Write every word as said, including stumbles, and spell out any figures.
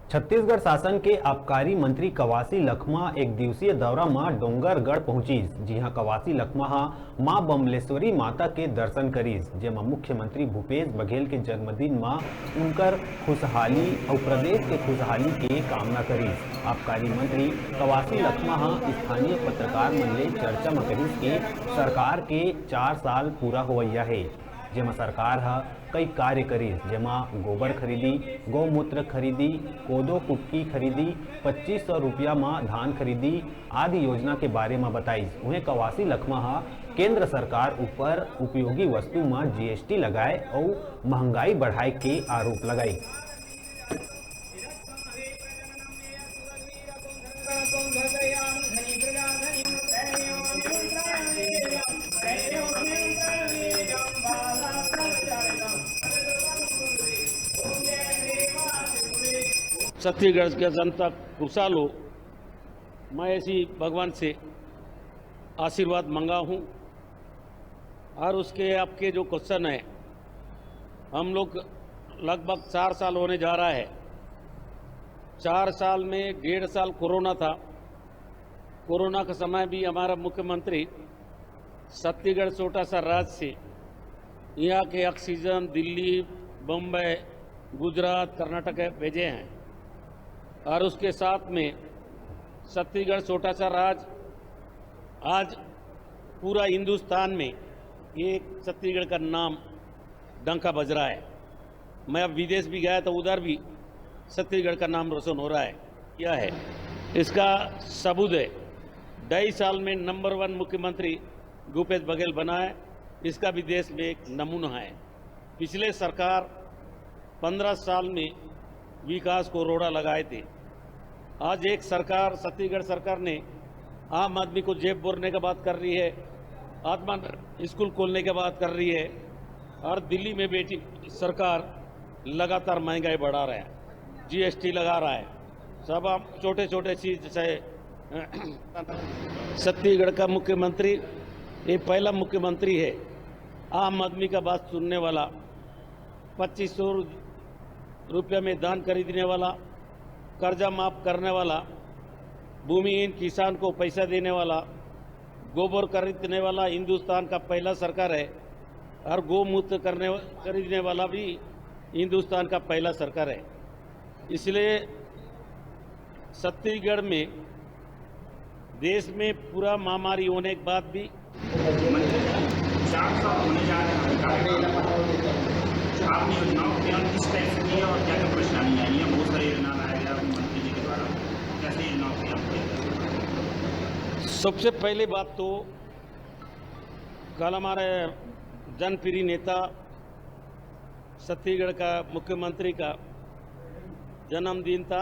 छत्तीसगढ़ शासन के आबकारी मंत्री कवासी लखमा एक दिवसीय दौरा म डोंगरगढ़ पहुंचिस, जिहां कवासी लखमा ह मां बमलेश्वरी माता के दर्शन करिस, जेमा मुख्यमंत्री भूपेश बघेल के जन्मदिन म उनकर खुशहाली अउ प्रदेश के खुशहाली के कामना करिस। आबकारी मंत्री कवासी लखमा ह स्थानीय पत्रकार मन ले चर्चा म कहिस के सरकार के चार साल पूरा होवइया हे, जेमा सरकार ह कई कार्य करिस, जेमा गोबर खरीदी, गौमूत्र खरीदी, कोदो कुटकी खरीदी, पच्चीस सौ रुपया म धान खरीदी आदि योजना के बारे म बताइस। उहें कवासी लखमा ह केंद्र सरकार ऊपर उपयोगी वस्तु म जीएसटी लगाए अउ महंगाई बढ़ाए के आरोप लगाइस। छत्तीसगढ़ के जनता खुशहाल हो, मैं ऐसी भगवान से आशीर्वाद मांगा हूँ। और उसके आपके जो क्वेश्चन है, हम लोग लगभग चार साल होने जा रहा है। चार साल में डेढ़ साल कोरोना था। कोरोना के समय भी हमारा मुख्यमंत्री छत्तीसगढ़ छोटा सा राज्य से यहाँ के ऑक्सीजन दिल्ली, बम्बई, गुजरात, कर्नाटक भेजे हैं। और उसके साथ में छत्तीसगढ़ छोटा सा राज्य, आज पूरा हिंदुस्तान में एक छत्तीसगढ़ का नाम डंका बज रहा है। मैं अब विदेश भी गया तो उधर भी छत्तीसगढ़ का नाम रोशन हो रहा है। क्या है इसका सबूत है? ढाई साल में नंबर वन मुख्यमंत्री भूपेश बघेल बना है, इसका भी देश में एक नमूना है। पिछले सरकार पन्द्रह साल में विकास को रोड़ा लगाए थे। आज एक सरकार, छत्तीसगढ़ सरकार ने आम आदमी को जेब भरने का बात कर रही है, आत्मा स्कूल खोलने की बात कर रही है, और दिल्ली में बैठी सरकार लगातार महंगाई बढ़ा रहा है, जीएसटी लगा रहा है, सब आप छोटे छोटे चीज से। छत्तीसगढ़ का मुख्यमंत्री, ये पहला मुख्यमंत्री है आम आदमी का बात सुनने वाला, पच्चीस सौ रुपया में धान खरीदने वाला, कर्जा माफ करने वाला, भूमिहीन किसान को पैसा देने वाला, गोबर खरीदने वाला हिंदुस्तान का पहला सरकार है, और गोमूत्र करने खरीदने वाला भी हिंदुस्तान का पहला सरकार है। इसलिए छत्तीसगढ़ में देश में पूरा महामारी होने के बाद भी चार साल होने जा रहे हैं कार्यकाल। आप योजनाओं के तहत किस टाइप से किए और क्या क्या परेशानी आई है? बहुत सारी योजना लाया गया मंत्री जी के द्वारा, कैसे योजनाओं के तहत किया? सबसे पहली बात तो कल हमारे जनप्रिय नेता छत्तीसगढ़ का मुख्यमंत्री का जन्मदिन था।